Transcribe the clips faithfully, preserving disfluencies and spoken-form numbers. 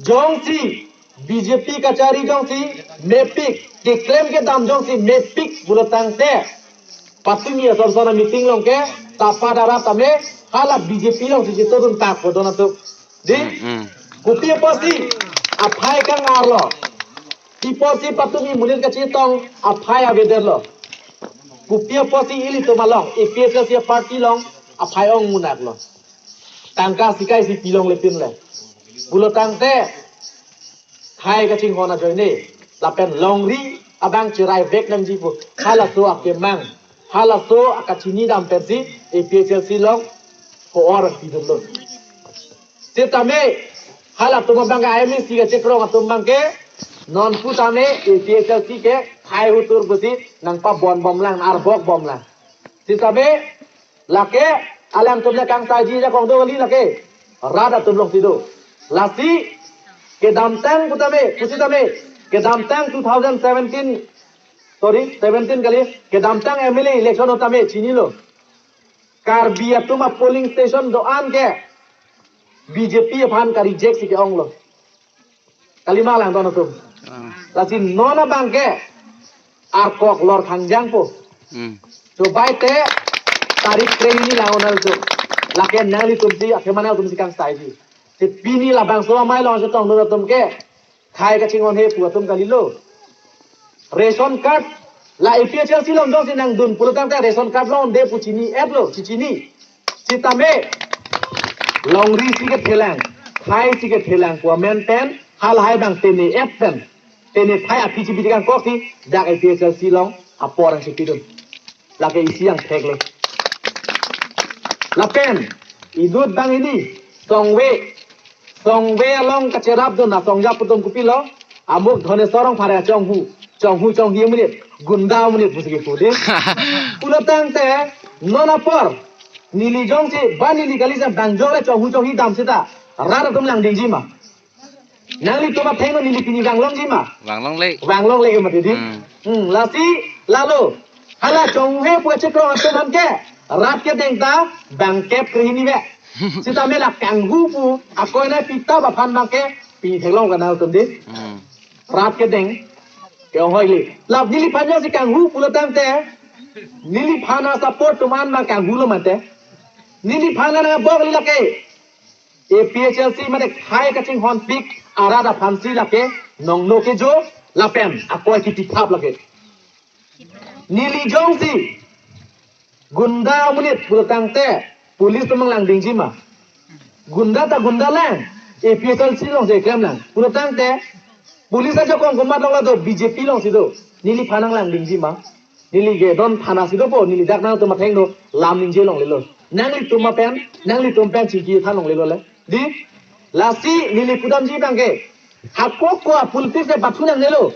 Jongsi B J P kachari jongsi mepik, keklem kedam jongsi mepik pulotangte, patumi asor sona meeting along ke tapa dara tame hala B J P alongsi chetodun tak po don atum. Di, Hmm, hmm. Kopi apotsi aphai kangarlo? Pi apotsi patumi monit kachetong aphai avedetlo? Kopi apotsi ilitum along, A P H L C party along aphai ong munaklo? Tangka sikai si pilongle pinle. Pulotangte, khei kachinghon ajoine, lapen longri abang cheraivek nangji pu. Halaso akemang, halaso akachinidam pensi A P H L C along ko-or pidunlo. Sitame, halatum abang ke I M A C kachekrong atum abang ke, non pu tame A P H L C ke khei hutur pusi nangpabon bomlang, arbok bomlang. Sitame, lake alangtum le kangsaiji ajakong do kali lake. Rat atum alongsi do. Lasi kedamtang putame, pusitame, kedamtang two thousand seventeen, sorry, seventeen kali, kedamtang M L A election ahut tame chinilo. Karbi atum a-polling station do-an ke B J P aphan ka-reject si ke-onglo. Kalima lang don atum. Ah. Lasi non abang ke arkok lor thangjang po. Hmm. Chobai te tarik krehini lang onal cho. Lake nanglitumsi, akemang nangtumsi kangsaiji. Te pini labangso amei along chetongdun atum ke khei kachinghon he pu atum kalilo. Ration card, la A P H L C along jongsi nangdun pulotangte ration card along de pu chini-etlo, chichini. Sitame, longri si kethelang, khei si kethelang pu amen pen, halahai abang tene-et pen, tene phai aphi chibi kangkoksi, dak A P H L C along apor nangchipidun. Lake isi angthek le. Lapen, inut bang ini, songve, songve along kacherapdun asong ajat atum kopilo, amuk Dhoneswar Rongphar achonghu, chonghu chonghi amonit, gunda amonit pusi kepu de. Pulotangte, non apor, neli jongsi, ba neli kali jam bang jong le chonghu chonghi dam seta, rat atum langdingji ma? Nanglitum athengno neli pini vanglongji ma? Vanglongle. Vanglongle mati di. Hmm. Hmm, lasi, lalo. Hala chonghu pu kachekrong atum aphan ke, rat kedeng ta bangkep krehini ve. Sitame la kanghu pu, akoi nai pitap aphan abang ke, pi theklong kanal atum di. Hmm. Rat kedeng, ke-ong hoi li. Lap neliphan jongsi kanghu pulotangte, neliphan a-support atum an abang kanghulo mate. Neliphan nangabok li lake. A P H L C mate khei kachinghonpik arat aphansi lake nongno kejo lapen akoi kiti thap lake. Neli jongsi gunda amonit pulotangte police atum abang langdingji ma? Gunda ta gunda lang, A P H L C alongsi keklem lang. Pulotangte police ajakong komat along la do, B J P alongsi do. Neliphan nang langdingji ma? Neli ke don thana si dopo, neli dak nangtum athengno lam ningje longlelo. Nanglitum apen, nanglitum pen chingki than longlelo le. Di, lasi neli pudamji abang ke. Hako ko a-politics ke pathu nangnelo.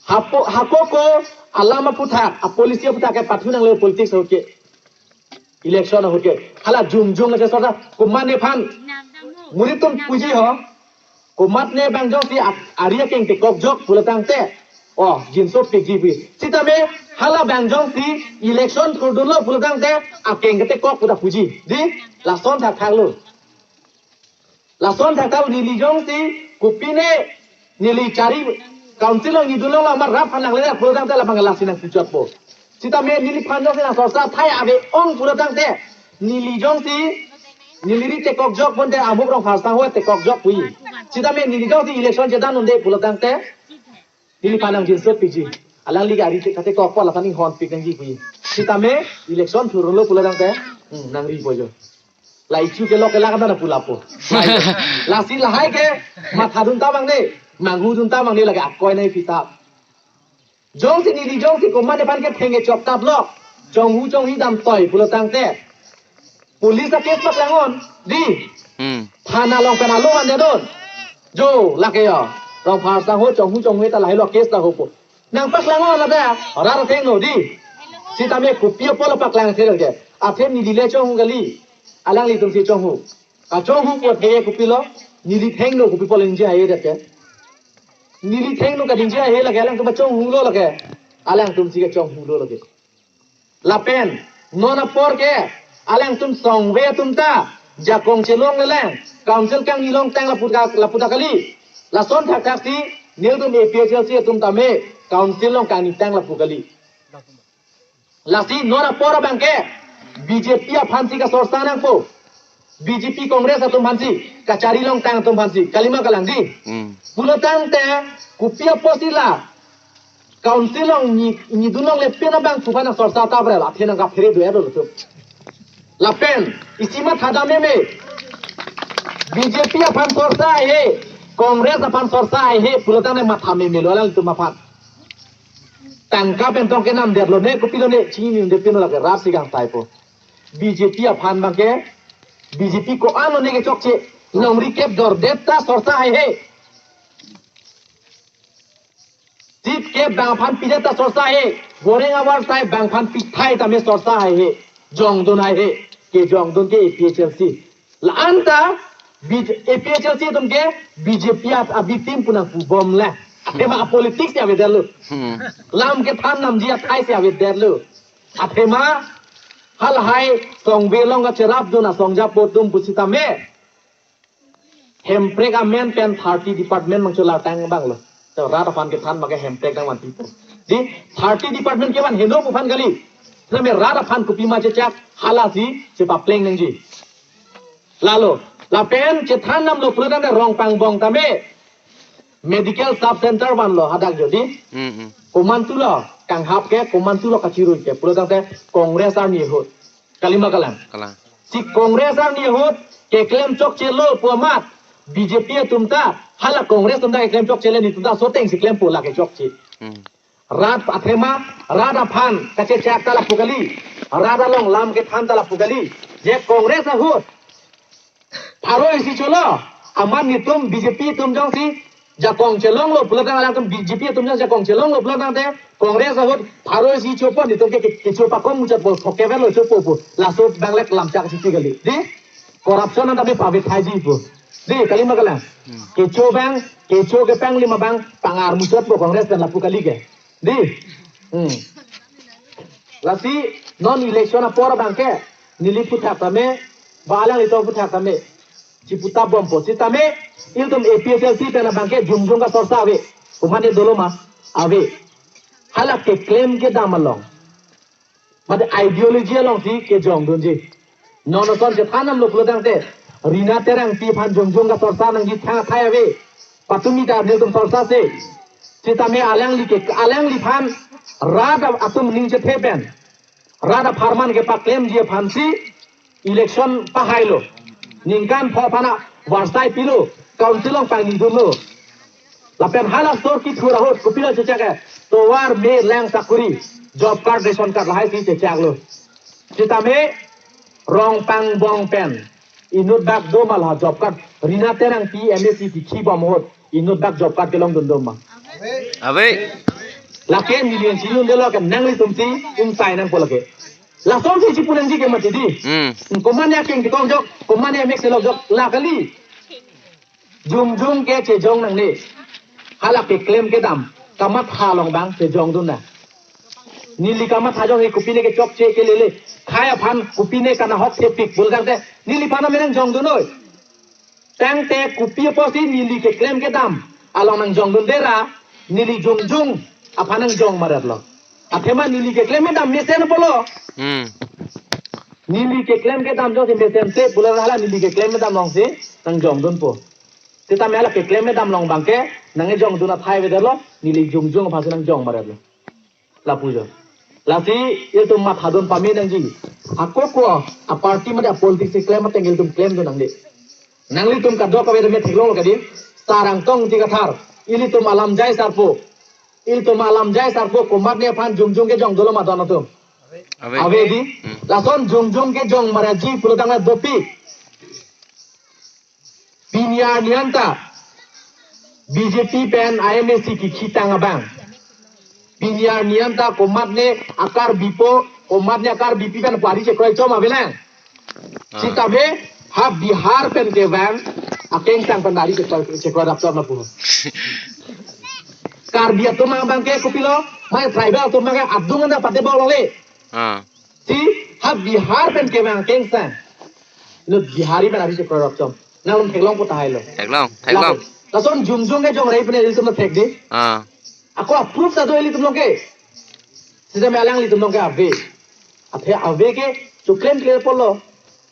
Hapo, hako ko alam aphuthak, a-policy aphuthak ke pathu nangnelo politics ahut ke. Election ahut ke. Hala jum jum aja sota, komat nephan. Monit atum puji ho. Komat ne bang jongsi a-, ari akeng tekok jok pulotangte, o, jinso piji pi. Sitame hala bang jongsi election thurdunlo pulotangte, akeng ketekok puta puji. Di, lason thakthaklo. Lason thakthak neli jongsi, kopine neli chari council along nidunlo la mar rap phan nangle pulotangte labang lasi nangpuchotpo. Sitame neliphan jongsi nang sorsa thai ave-ong pulotangte, neli jongsi, neli ri tekok jok ponte amuk Rongphar sangho tekok jok puji. Sitame neli jongsi election chedan unde pulotangte, neliphan nang jinso piji. Alangli ke ari te katekok po lapan inghonpik nangji puji. Sitame election thurlo pulotangte, hmm, nangripo jo. Lai chu kelok kelak abang na pulapo. Lasi lahai ke mathadun ta abang ne, manghudun ta abang ne lake akoi nai pitap. Jongsi neli jongsi komat nephan ke thengke chok taplo. Chonghu chonghi dam toi pulotangte, police a-case paklang-on. Di. Hmm. Thana along pen alo ande don. Jo, lake yo. Rongphar sangho chonghu chonghi ta lahai lo case ta hopo. Nangpaklang-on lada. Rat athengno di. Sitame kopi apotlo paklang thek ke. Athe neli le chonghu kali. Alanglitumsi chonghu. Kachonghu pu athe kopilo. Neli thengno kopi apot ningje haihe det ke. Neli thengno kadingje haihe lake, alangtum pachonghulo lake. Alangtumsi kachonghulo lake. Lapen, non apor ke, alangtum songve atum ta, Jakong chelongle lang, council kangni longtang lapu ta, lapu ta kali. Lason thakthak si nelitum A P H L C atum tame council long kangni tang lapu kali. Lasi non apor abangke B J P aphansi kasorsa nangpo. B J P Congress atum aphansi, kachari longtang atum aphansi, kalima kalang di. Hmm. Pulotangte kopi apotsi la council long ni, nidun longle pen abang pu aphan sorsa ta brel, athe nangkaphere do ero lo. Lapen isi matha dam meme. B J P aphan sorsa haihe, Congress aphan sorsa haihe, pulotangte matha meme lo alanglitum aphan. Tangka pen tong kenamdetlo ne, kopilo ne, chinidunde pinlo, lake rat si kangtaipo. B J P aphan abangke, B J P ko-an lone kechokche, longri kep dordet ta sorsa haihe. Seat kep bang aphan pidet ta sorsa haihe. Goreng avar sai bang aphan pithai tame sorsa haihe. Jongdun haihe. Kejongdun ke A P H L C. La-an ta B J, A P H L C atum ke B J P at a-B team pu nangpubom le. Athema politics ya avedetlo. Hmm. Lam kethan namji athai si avedetlo. Athema halahai songve along kacherapdun asong japo atum pusitame hemprek amen pen thirty department nangchola tang abang lo. To rat aphan kethan abangke hemprek nangvanpipo. Di thirty department kevan heno pu aphan kali. Name rat aphan kopima chechak halasi chepapleng nangji. Lalo, lapen chethan damlo pulotangte Rongpangbong tame medical sub center vanlo hadak jodi. Hmm, hmm. Komantulo kanghap ke, komantulo kachirui ke, pulotangte Congress arni ahut. Kalima kalang. Kalang. Si Congress arni ahut keklem chokchelo pu amat B J P atum ta, hala Congress atum ta keklem chokchele, netum ta soteng si klempo, lake chokche. Hmm. Rat athema, rat aphan kachechak ta lapu kali. Rat along lam kethan ta lapu kali. Je Congress ahut pharo isi cholo. Amat netum B J P atum jongsi jakong chelonglo pulotang, alangtum B J P atum jongsi jakong chelonglo pulotangte Congress ahut pharo isi chopo, netum ke, ke, kecho pakom muchotpo, thokkeverlo chopo pu. Laso abang le lamchak si kali. Di corruption anta be pavithaiji pu. Di kalima kalang. Hmm. Kecho abang, kecho kepanglim abang pangar muchotpo Congress pen lapu kali ke. Di. Hmm. Lasi non election apor abangke neli puthak tame, ba alanglitum puthak tame, chiputap bompo. Sitame ilitum A P H L C pen abangke jongjong kasorsa ave. Komatne doloma ave. Hala keklem kedam along, mate ideology alongsi kejongdunji. Non ason chethan damlo pulotangte Rina Terangpi aphan jongjong kasorsa nangji thang athai ave. Patumi ta netum sorsa se. Sitame alangli ke, alangliphan rat atum ning chethe pen, rat apharman kepaklemji aphansi election pahailo. Ningkan pho aphan avarsai pilo, council along pangnidunlo. Lapen hala sor kithur ahut kopilo chechak ke, tovar me lang sakuri, job card, ration card lahai si chechaklo. Sitame Rongpangbong pen inut bak do ma la job card, Rina Terangpi M A C kikhi bom ahut inut bak job card kelongdun do ma? Ave. Lake neli chinidundelo ke, nanglitumsi ingsai nangpo lake. Lasonsi chipu nangji ke mati di. Hmm. Komatne akeng tekokjok, komatne amek selokjok, la kali. Jongjong ke chejong nangne. Hala keklem kedam kamatha along abang chejongdun na. Neli kamatha jongsi kopine kechokche kelele, khei aphan kopine kanahok thepik pulotangte neliphan ame nangjongdun noi. Tangte kopi apotsi neli keklem kedam along nangjongdunde ra, neli jongjong aphan nangjong maretlo. Athema neli keklem kedam mesen pulo. Hmm. Neli keklem kedam jongsi mesen te pulo, hala neli keklem kedam alongsi nangjongdunpo. Sitame hala keklem kedam along abangke nangkejongdun athai avedetlo, neli jongjong aphansi nangjong maretlo. Lapu jo. Lasi ilitum mathadun pame nangji. Ako ko aparty mate apolitics si klem ateng ilitum klemdun nangne. Nanglitum kadokave tame theklonglo kadi. Sarang Tongti Kathar, ilitum alamjai sarpo. Ilitum alamjai sarpo, komatne aphan jongjong kejong dolo ma don atum? Ave. Ave di. Hmm. Lason jongjong kejong maretji pulotangte dopi. Pini arni anta B J P pen I M A C kikhi tang abang. Pini arni anta komatne a-Karbipo, komatne a-Karbipi pen pari chekroi chom avelang. Ah. Sitame ha Bihar pen kevang akengsang pen ari chekroi, chekroi rap chom lapu. Karbi atum abangke kopilo, mai tribal atum abangke adung anta pate bok longle. Ah. Si ha Bihar pen kevang akengsang. Inut Bihari pen aphi chekroi rap chom. Nang lom theklongpo tahai lo. Theklong, theklong. Lason jumjung ke jong rei pen ilitum lo thek di. Ah. Ako approve ta do ilitum lo ke. Sita me alanglitum lo ke ave. Athe ave ke choklem clear polo.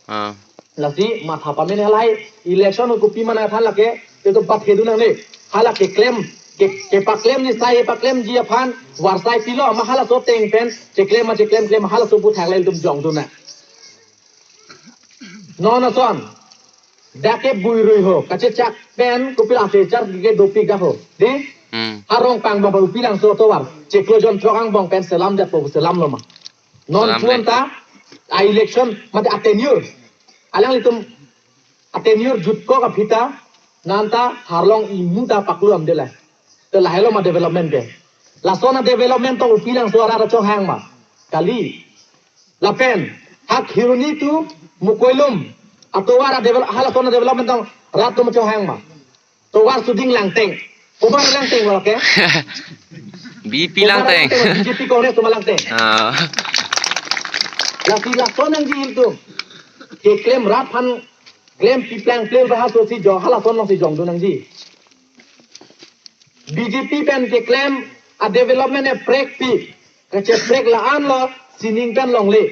Ah. Lasi matha pame ne halahai election kopi mana than lake, itu pathedun nangne. Hala keklem, ke, kepaklem ni sai paklemji aphan, varsai pilo, ma halaso ateng pen, cheklem ma cheklem klem, halaso aputhak le ilitum jongdun nang. Non ason, dak ke buirui ho, kachechak pen, kopilo achechak ke dopik dak ho. Di? Hmm. Arong pangbong pa kopilangso atovar, chiklo jon throk angbong pen selam detpo, selam lo ma. Non Selam puan le. Ta, a election, mate a tenure. Alanglitum a tenure jutkok aphi ta, nanta harlong imu ta paklu amde la. Te lahelo ma development ke. Lason a development to kopilangso arat achohang ma. Kali. Lapen, ha Kheroni to Mukoilum. Atovar a develop, halason a development to rat atum achohang ma. Tovar suding Langteng. Komat Langteng wala ke? B P Langteng. Komat Langteng, B J P Congress komat Langteng. Ah. Lasi lason nangji ilitum. Keklem rat aphan klempi plangplem raha sosi jong, halason nangsi jongdun nangji. B J P pen keklem a development e prekpik. Kacheprek la-an lo sining pen longle.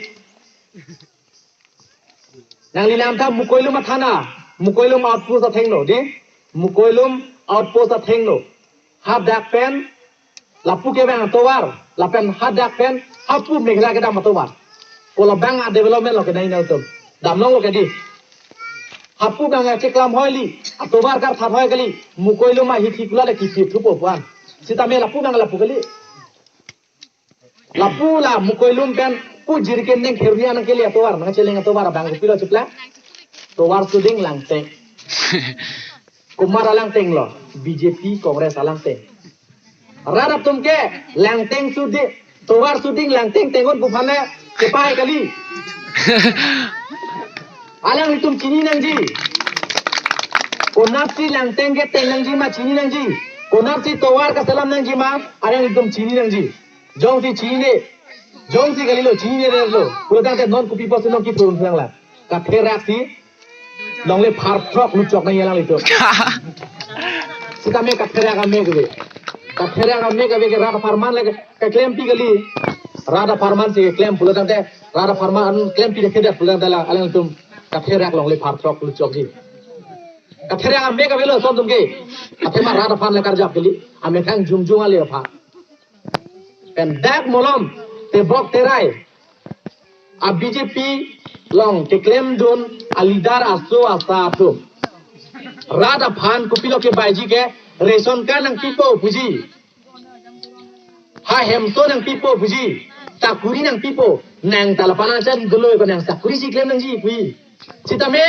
Nangli lam ta Mukoilum athana, Mukoilum outpost athengno, di? Mukoilum outpost athengno. Hadak pen, lapu kevang atovar, lapen hadak pen, hapu Meghalaya kedam atovar. Kolabang a development lo ke nai nangtum. Damlong lo ke di. Hapu bang a cheklam hoi li, atovar karthat hoi kali, Mukoilum ahithi kula le kipi thupo puan. Sitame lapu bang lapu kali. Lapu la Mukoilum pen pu jiriken neng Kheroni anang kele atovar, nang cheleng atovar abang kopilo chipla. Tovar suding Langteng. Komat Langteng lo, B J P Congress alangteng. Rat atum ke Langteng suding, tovar suding Langteng tengon buphane kepai kali. Alanglitum chini nangji. Konatsi Langteng keteng nangji ma chini nangji. Konatsi tovar kaselam nangji ma alanglitum chini nangji. Jongsi chinine, jongsi kalilo chinine rerlo. Pulo tangte non kopi pusi non kiphurun thang la. Katherak si longle pharthrok luchok nang alanglitum. Sitame katherak amek ave. Katherak amek ave ke rat apharman le keklempi kali. Rat apharman si keklem pulo tangte rat apharman klempi dekhe det pulo tangte la alanglitum katherak longle pharthrok luchokji. Katherak amek avelo lason atum ke. Athema rat aphan le karjap kali. Amethang jumjung ale aphan. Pen dak malom tebok terai a B J P along keklemdun a leader aso asa atum. Rat aphan kopilo kebaiji ke ration card nangpipo puji. Ha hemso nangpipo puji. Sakuri nangpipo. Nang ta lapan asan dolo ko nang sakuri si klem nangji puji. Sitame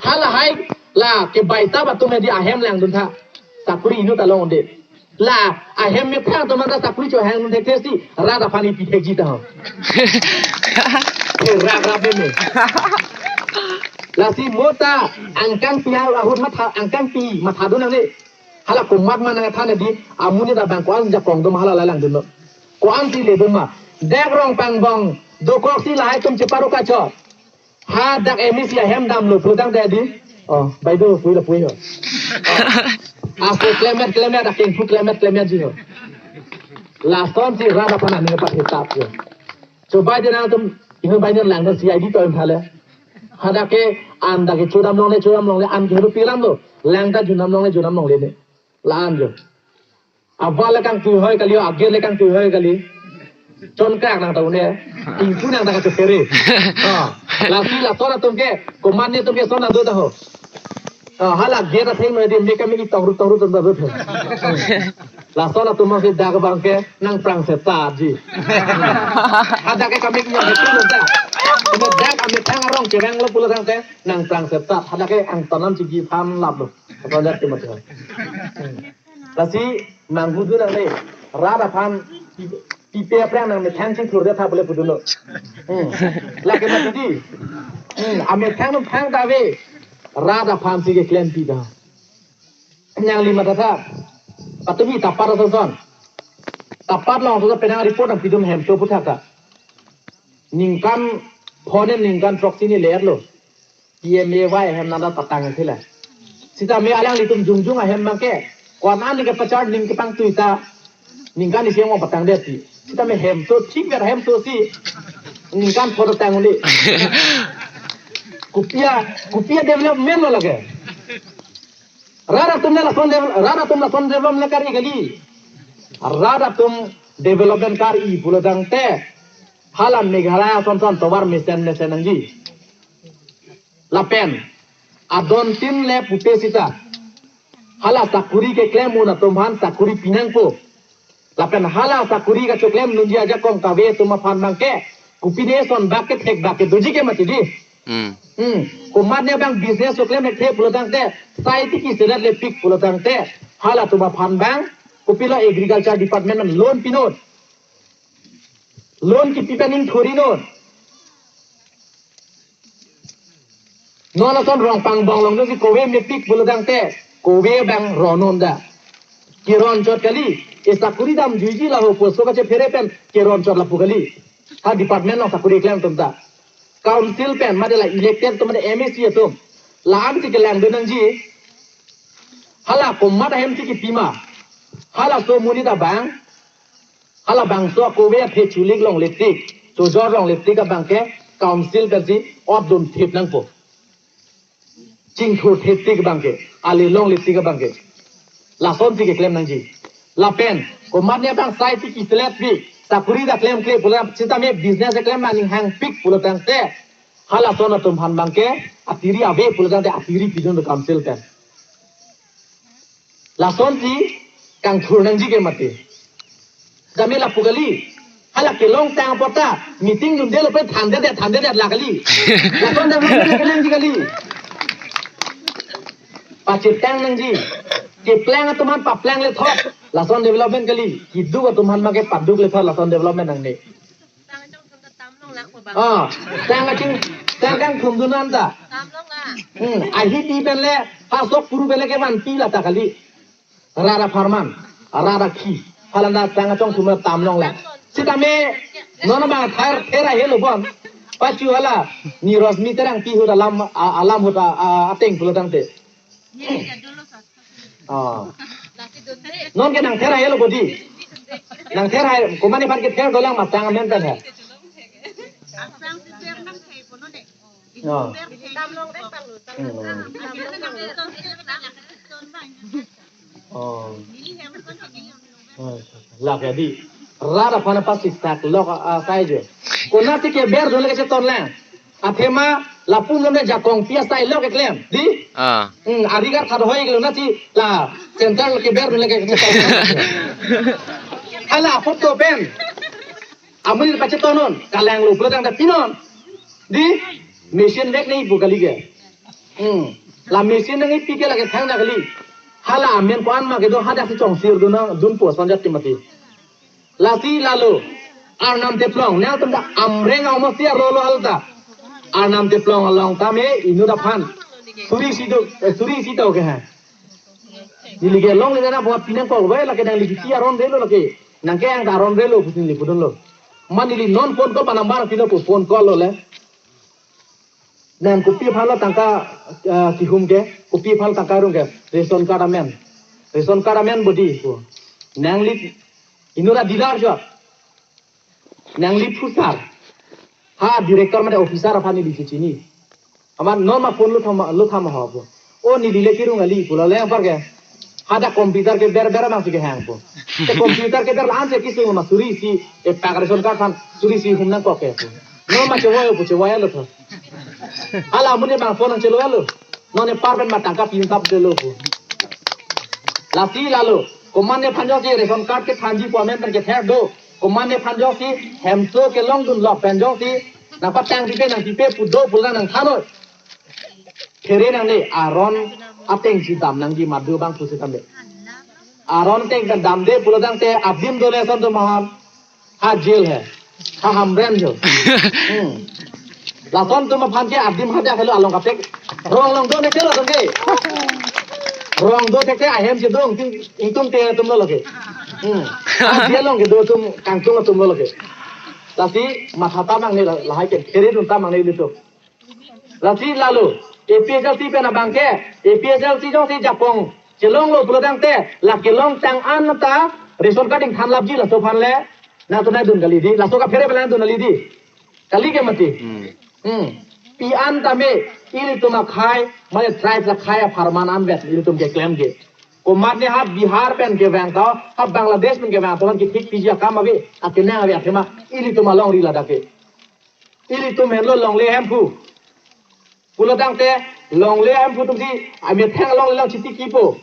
halahai la kebai ta atum edi ahem langdun tha. Sakuri inut along de. La ahem methang atum anta sakuri chohang thekthe si rat aphan ipi thekji ta ho. Therak rap meme. Lasi mo ta angkangpi ahut matha, angkangpi mathadun nangne. Hala komat ma nangthan di amonit abang ko-an jakong doma hala langdunlo. Ko-ansi ledoma. Dak rong pangbong dokok si lahai atum cheparo kachot. Hadak M A C ahem damlo pulo tangte di. Oh, baideo puilo puilo. Oh. Aso klemet klemet akeng pu klemet klemetji ho. Lasonsi rat aphan aning pathetap ho. Chobai de nangtum inut bai nang langdun C I D to imthale. Hadak ke an dak ke chodam longle chodam longle an ke rupi lamlo. Lang ta junam longle junam longle ne. La-an jo. Aval le kangtui hoi kali, ager le kangtui hoi kali. Chon krak nang taune. Ingpu nang ta kachokere. Ah, lasi lason atum ke, komat ne atum ke son ado ta ho. Ah, hala ager athengno di meka meki tongru tongru atum ta lut ho. Lason atum si dak abang ke nangprang setji. Hadak ke kami punya betul ta. Dak amethang arong chevanglo pulo tangte nangprang set. Hadak ke angtanam chigi phan laplo. Apa dak ke macam. Lasi manghudu nangne, rat aphan pi-, pipe aphrang nang methang chingthur de tha bole pudunlo. Hmm. Lake mati di. Hmm. Amethang nang thang ta ave. Rat aphansi keklempi ta. Nangli mata tha. Patumi Tapat ason son. Tapat along ason penang report nangpidun hemso aputhak ta. Ningkan phone ningkan throksi ni lerlo. P M A Y ahem nangpatang thila. Sitame alanglitum jongjong ahem abangke, ko-an aning kepachar ning kepangtui ta, ningkan isi ong patang det ti. Sitame hemso thik ver hemso si, ningkan pho tang un-e. Kopi a, kopi a development lo lake. Rat atum lason devel-, rat atum lason development kar-i kali. Rat atum development kar-i pulo tangte, hala Meghalaya ason ason tovar mesen mesen nangji. Lapen adon tin le pupe sita, hala sakuri keklem un atum aphan sakuri pi nangpo. Lapen hala sakuri kachoklem dunji ajakong kave atum aphan abangke, kopine ason bak kethek bak kedoji ke mati di. Hmm. Hmm. Komatne abang business choklem thekthe pulo tangte, sai tiki serat le pik pulo tangte, hala atum aphan abang kopilo agriculture department loan pinon. Loan kipi pen ning thori non. Non ason rong pangbong long si kove mepik pulo tangte, kove abang ron non da. Keron chot kali, e sakuri damjuiji laho post kachephere pen keron chot lapu kali. Ha department along sakuri klem atum ta. Council pen mate la elected atum mate M A C atum, la-an si kelang dun nangji. Hala komat ahem si kipima. Halaso amonit abang, hala bangso akove aphe chulik longle tik, chojor longle tik abangke council pensi ot dun thip nangpo. Chingthur thip tik abangke, ale longle tik abangke. Lasonsi keklem nangji. Lapen komatne abang sai tiki selet pi, sakuri ta klemkle pulo, sitame business keklem aning hangpik pulo tangte, halason atum aphan abangke atiri ave pulo tangte atiri pidun do council pen. Lasonsi kangthur nangji ke mati. Jami lapu kali. Hala kelong tang apot ta meeting dunde lo pen thandedet thandedet la kali. Lason development kenangji kali. Pachethang nangji. Keplang atum aphan paplang lethot, lason development kali. Keduk atum aphan abangke paduk lethot, lason development nangne. Ah, tang kaching, tang kangthum dun an ta. Hmm, ahi ti pen le, ha sok puru pen le kevanpi la ta kali. Rat apharman, rat akhi, hala ta tang kachongthum tam longlang. Sitame, non abang thar, thera helo bon. Pachu hala, ni Rosmi Terangpi ahut alam, a-, alam ahut a, a, ateng pulo tangte. Oh. Non ke nangther helo ko di. Nangther hai, komatne aphan kether dolang matang amen pen he. Oh. Hmm. Oh. Oh. Lake di. Rat aphan apa siksak lok, ah, sai je. Konatsi keber dun le kacheton lang. Athema lapu mlom ne jakong pi asai lo keklem. Di? Ah. Hmm, ari gar thad hoi kelo nasi la center keber le ke. Hala apot to pen. Amonit pachetonon, kalang lo pulo tangte pinon. Di? Machine vek nangji pu kali ke. Hmm. La machine nangji pi ke lake thang na kali. Hala amen ko-an ma kedo hadak si chongsir dun na, dunpo ason jat ke mati. Lasi lalo, Arnam Teplong, nangtum ta Amreng amosti arlo lo halta. Arnam Teplong along tame inut aphan suri isi do, eh, suri isi tau ke ha. Neli ke longle nang buat pinang kok bai lake nangli kiti aron relo lake. Nangke ang ta aron relo pusi neli pudun lo. Mane neli non phone call panambar pilo pu phone call lo le. Nang kopi aphan lo tangka, eh, kihum ke, kopi aphan lo tangka rung ke, ration card amen. Ration card amen bodi ko. Nangli inut a dealer jot. Nangli phusar. Ha director mane officer aphan neli chechini. Amat non ma phone lo thama, lo thama ho ko. O neli le kirung ali pulo le apar ke. Hadak computer keber ber abang si kehang ko. Te computer keber la-an si kesung ma suri isi, e pak ration card aphan suri isi hum nangkok ke ko. Non ma chevoi pu chevoi lo tho. Hala amonit abang phone nangchelo lo. Non e par pen ma tangka pin tap de lo ko. Lasi lalo. Komatne aphan jongsi ration card kethanji pu amen pen kether do. Komatne aphan jongsi hemso kelong dun lo pen jongsi nangpatang pipe nangpipe pu do pulang nangthanoi. Khere nangne aron ateng si dam nangji madu abang pusi tangte. Aron ateng si damde pulo tangte adim dole ason atum aphan ha jail he. Ha hamren jo. Hmm. Lason atum aphan ke adim hadak helo along kaprek. Rong along do ne ke lason ke. Rong do ke ke ahem si dong ting ingtung te atum lo lake. Hmm. Ha jail along kedo atum kangtung atum lo lake. Lasi matha ta nangne la, lahai ke khere dun ta nangne litum. Lasi lalo, APHLC pen abang ke, APHLC jongsi japong chelonglo pulotangte, la kelongtang an ta ration card ingthan lapji laso aphan le, nangtum nangdun kali dei, laso kaphere pen nangdun kali dei. Kali ke mati. Hmm. Hmm. Pi an tame, ilitum akhei, mane tribes akhei apharman anvet ilitum keklem ke. Komatne ha Bihar pen kevang ta, ha Bangladesh pen kevang ta, man kithik piji akam ave, akenang ave athema, ilitum alongri ladak ke. Ilitum henlo longle hemphu. Pulotangte, longle hemphu atumsi, amethang along lang chiti kipo.